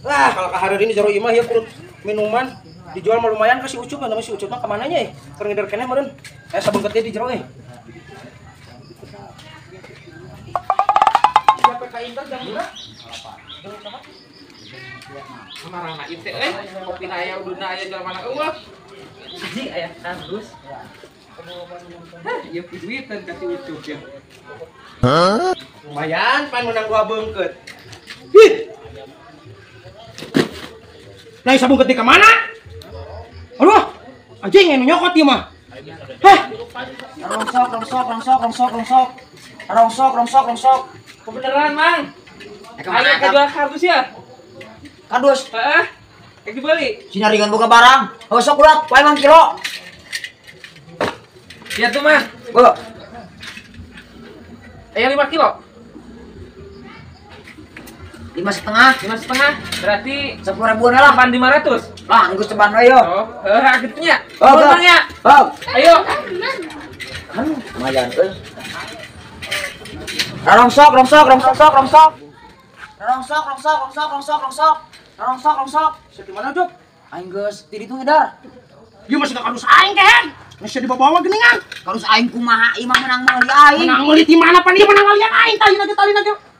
Lah, kalau ka hari ini jero imah ya kurut minuman dijual mah lumayan ke si Ucup, namanya si Ucup mah kamananya ya? Keur ngider keneh meureun. Sabeungkeut di jero eh. Siapa ka Inter jam berapa? Kamarana ieu teh euy, kopina aya uduna aya jual mana eueuh. Anjing aya kardus. Hah, ieu duitan ka si Ucup ya. Hah? Lumayan pan menang dua beungkeut. Ih. Nah, sabung ketik ke mana? Aduh, anjing yang nyokot ieu mah. Heh. Rongsok, rongsok, rongsok, rongsok, rongsok. Rongsok, rongsok, rongsok. Kebeneran, Mang. Ayo kejual kardus ya? Kardus? Heeh. Rek dibeli. Sinaringan boga barang. Oh, sok ulat, wae mang kilo. Ya tuh, Mang. Bo. Ayo 5 kilo. 5,5. 5,5 berarti 10 ribuan lah. 8.500. Lah, enggeus ceban we yo. Oh, heuh kitu nya. Oh, Bang ya. Oh. Ayo. Kan lumayan euy. Rongsok, rongsok, rongsok, rongsok. Rongsok, rongsok, rongsok, rongsok, rongsok. Rongsok, rongsok. Di mana, Cuk? Aing geus ti ditu ngedar. Ieu masih ka kardus aing kehen. Geus dibawa-bawa geuningan. Kardus aing kumaha ieu mah menang meuli aing. Menang meuli di mana pan ieu menang ngalian aing tadi lagi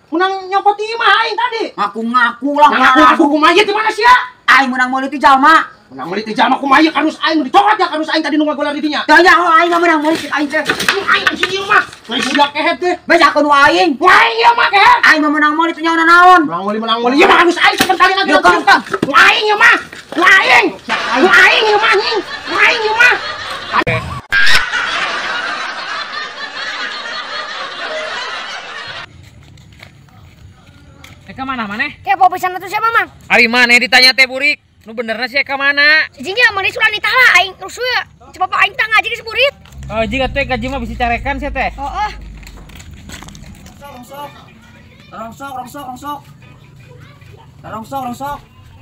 menang nyokot ieu mah aing tadi. Ngaku-ngaku lah. Ngaku-ngaku kumaha ieu di mana sia? Aing menang meuli ti jalma. Menang meuli ti jalma kumaha ieu kardus aing nu dicokot ya kardus aing tadi nu ngagolar di dinya. Teu nyaho aing mah menang meuli aing teh. Aing anjing ieu mah. Lain budak kehet teh. Bejakeun nu aing. Nu aing ieu mah kehet. Aing mah menang meuli teu nyaho naon. Menang meuli ieu mah kardus aing saban kali lagi. Nu aing ieu mah. Nu aing. Nu aing ieu mah anjing. Nu aing ieu mah. Eka mana maneh? Kepo pisan atuh siapa, Mang? Ari maneh ditanya teh burik. Nu benerna si Eka mana? Sijingnya maneh surah nitah lah aing rusuh ya. Coba pak aing tah ngaji geus burit. Oh, jika teh gaji mah bisa carekan sia teh. Heeh. Rongsok, rongsok. Rongsok, rongsok, rongsok. Rongsok, rongsok.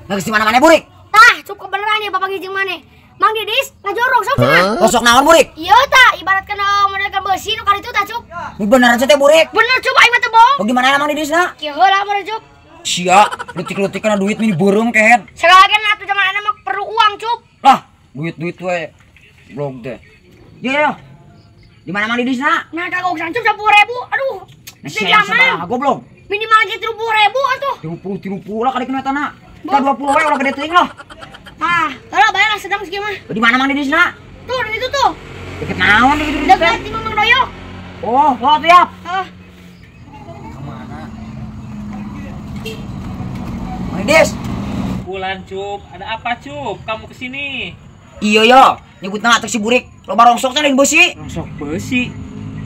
Nah, geus di mana maneh burik? Tah, cukup beneran ya bapak ngijing maneh. Mang Didis ngajual rongsok cenah. Rongsok naon burik? Iya tah, ibarat kana modelkan beusi nu karitu tah, Cup. Nu beneran sia teh burik? Bener, Cup, aing mah teu bohong. Oh, gimana Mang Didis na? Kieu heula mah, Cup. Sia, letik-letik kana duit mini beureum kehed. Segala gen atuh zaman ayeuna mah perlu uang, Cup. Lah, duit-duit we blog teh. Yo yo. Di mana Mang Didis na? Nah, kagok Cup 10.000. Aduh. Nah, sia goblok. Minimal ge 30.000 atuh. 30 lah kali kena tanah. Kita 20 we ulah gede teuing lah. Ah, heula bayar lah sedang segieu mah. Di mana Mang Didis na? Tuh, di situ tuh. Deket naon di situ? Deket di Mang Doyok. Oh, oh siap. Heeh. Kemana? Mang Didis. Bulan, Cup. Ada apa, Cup? Kamu kesini? Iya yo, nyebutna atuh si burik. Loba rongsok teh lain beusi. Rongsok beusi.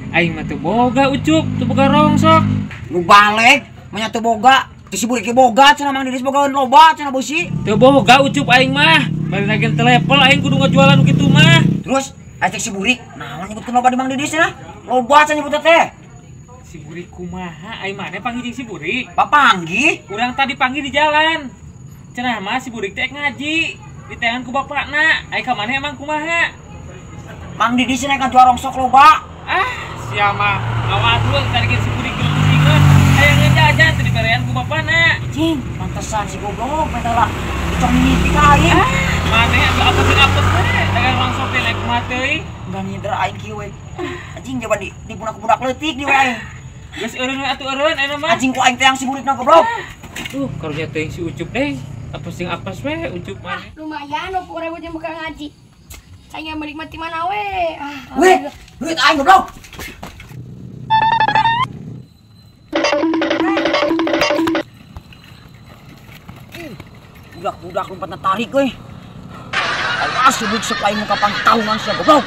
Aing mah teu boga, Ucup, teu boga rongsok. Nu balik, mah teu boga. Teu si burik ge boga cenah Mang Didis boga loba cenah beusi. Teu boga Ucup aing mah. Bari lagi teu level aing kudu ngajualan kitu mah. Terus aya cek si burik, naon nyebutkeun loba di Mang Didis cenah? Loba cenah nyebutna teh. Si burik kumaha? Aing maneh panggih jeung si burik. Papanggih? Urang tadi panggih di jalan. Cenah mah si burik teh ngaji. Diteangan ku bapakna. Aing ka maneh emang kumaha? Mang Didis cenah ngajual rongsok loba. Ah, sia mah ngawadul tadi si burik geus pusingkeun. Hayang ngejajan teu diberean ku bapana. Anjing, pantesan si goblok eta lah. Dicong mimpi ka aing. Ah, maneh atuh apes jeung apes we. Dagang rongsok teh naik kumaha teuing. Enggak ngider aing kieu we. Anjing coba di budak-budak leutik di we aing. Geus eureun we atuh eureun ayeuna mah. Anjing ku aing teh yang si burikna goblok. Tuh, karunya teuing si Ucup deh. Apes jeung apes we Ucup mah. Ah, lumayan 20.000 jeung buka ngaji. Saya menikmati mana we. Ah, weh, duit aing goblok. Budak-budak lompatna tarik euy. Awas sebut sok aing muka pangtaungan sia goblok.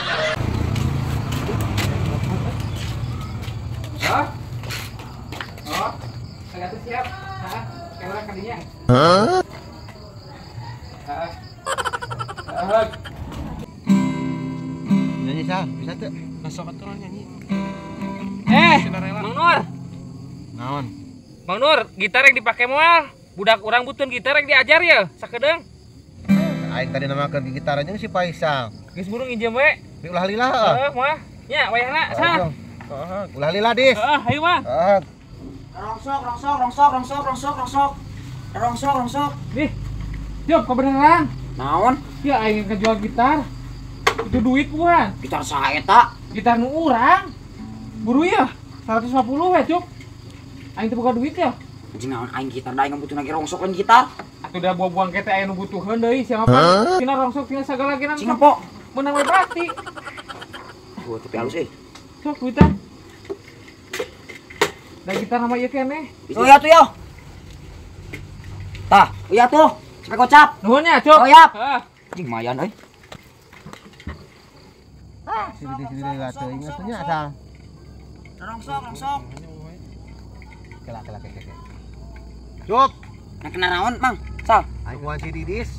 Hah? Oh. Sagatu siap. Hah? Kamera kadinya. Hah? Hah. Hah. Nyanyi sah, bisa tuh. Masuk atuh nyanyi. Mang Nur. Naon? Mang Nur, gitar yang dipake moal. Budak urang butuh gitar yang diajar ya, sakedeung. Aing tadi namakeun gitar aja si Faisal. Geus buru nginjem we. Ulah lila heeh. Heeh, moal. Nya wayahna sah. Heeh, ulah lila, Dis. Heeh, ayo mah. Heeh. Rongsok, rongsok, rongsok, rongsok, rongsok, rongsok. Rongsok, rongsok. Ih. Cup, kebenaran. Naon? Ya aing ngejual gitar. Itu duit bukan? Gitar saha eta? Gitar nu urang. Buru ya, 150 we, Cup. Aing teu boga duit ya. Anjing naon aing gitar da aing butuh lagi rongsok lain gitar. Atuh da buang-buang kete aya nu butuheun deui siapa pan. Tina rongsok tina sagala gena. Cing po. Menang we pasti. Oh, tapi halus euy. Sok duitan. Da gitar nama ieu keneh. Oh iya tuh yo. Tah, iya tuh. Sampai gocap. Nuhun ya, Cup. Oh iya. Heeh. Anjing lumayan euy. Ah, sini lah teuing atuh nya asal. Rongsok, rongsok. Kela kela keke. Cup. Nah kena naon, Mang? Sal. Aing wan si Didis.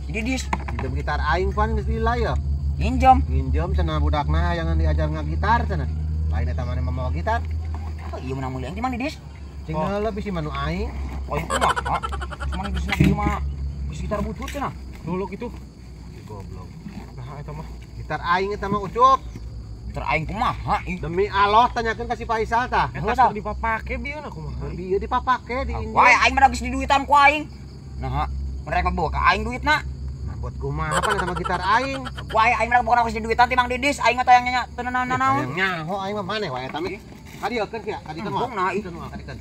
Si Didis. Minjem gitar aing pan geus dilai ya. Nginjem. Nginjem cenah budakna hayangan diajar ngagitar cenah. Lain eta maneh mamawa gitar. Oh, iya menang meuli aing ti Mang Didis. Cing heula bisi manu aing. Oh, iya kumaha? Mang Didis na ieu mah geus gitar butut cenah. Dulu gitu. Goblok. Nah eta mah gitar aing eta mah Ucup. Gitar aing kumaha ih. Demi Allah tanyakeun ka si Faisal tah. Eta dipapake bieu na kumaha? Bieu dipapake di injem. Wae aing mah geus diduitan ku aing. Nah, mereka bawa ka aing duitna. Nah, buat kumaha pan sama gitar aing. Wae aing mah bukan geus diduitan ti Mang Didis, aing mah tayang nya teu naon-naon. Hayang nyaho aing mah maneh wae eta mah. Kadieukeun kieu, kadikeun mah. Nah, ih. Kadikeun.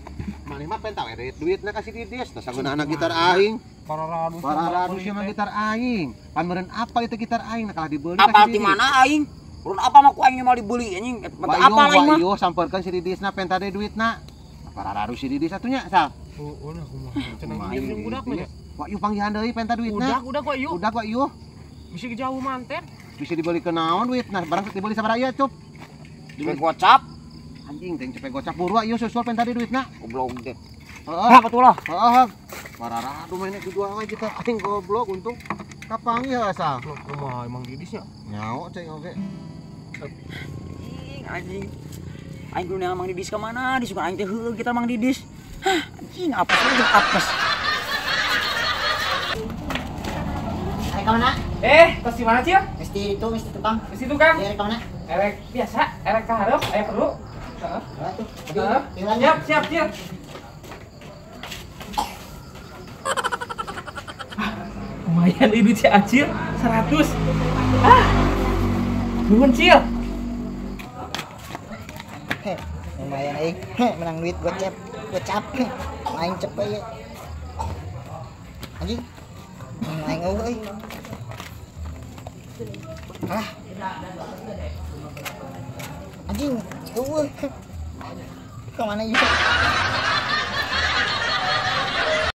Maneh mah penta we duitna ka si Didis, tah sagunaana gitar aing. Pararadu sia mah gitar aing. Pan meureun apa itu gitar aing nah kalah dibeli ka Apal si ti Didis. mana aing? Urun apa mah ku aing mau dibeli anjing. Apa aing mah? Wah, sampeurkeun si Didisna penta deui duitna. Pararadu si Didis atunya sal. Oh, nah kumaha. Cenah nginjem budak mah nya. Wah, ieu panggihan deui penta duitna. Udah kok ieu. Udah kok ieu. Bisa jauh manten. Bisa dibeli ke naon duitna? Barang dibeli sabaraha ieu, Cup? Dibeli gocap. Anjing teh cepet gocap buru ieu susul penta deui duitna. Goblok teh. Heeh. Nah, betul lah. Heeh. Pararadu mainnya dijual we kita aing goblok untung kapanggih asal. Kumaha emang Didis nya? Nyaho ceng oge. Anjing, anjing. Aing kudu neangan Mang Didis ka mana? Disugan aing teh heueuh kita Mang Didis. Hah, anjing apes we jeung apes. Arek ka mana? Tos di mana, Cil? Mesti itu, mesti tukang. Di situ, Kang. Iya, arek ka mana? Erek biasa, erek ka hareup, aya perlu. Heeh. Tuh. Heeh. Siap, siap, siap. Lumayan ini si Acil 100. Ah. Nuhun, Cil. Heh, lumayan aing. Heh, menang duit gocap, gocap. Aing cepet ya. Anjing. Aing eueuh euy. Ah. Anjing, eueuh. Ke mana ieu?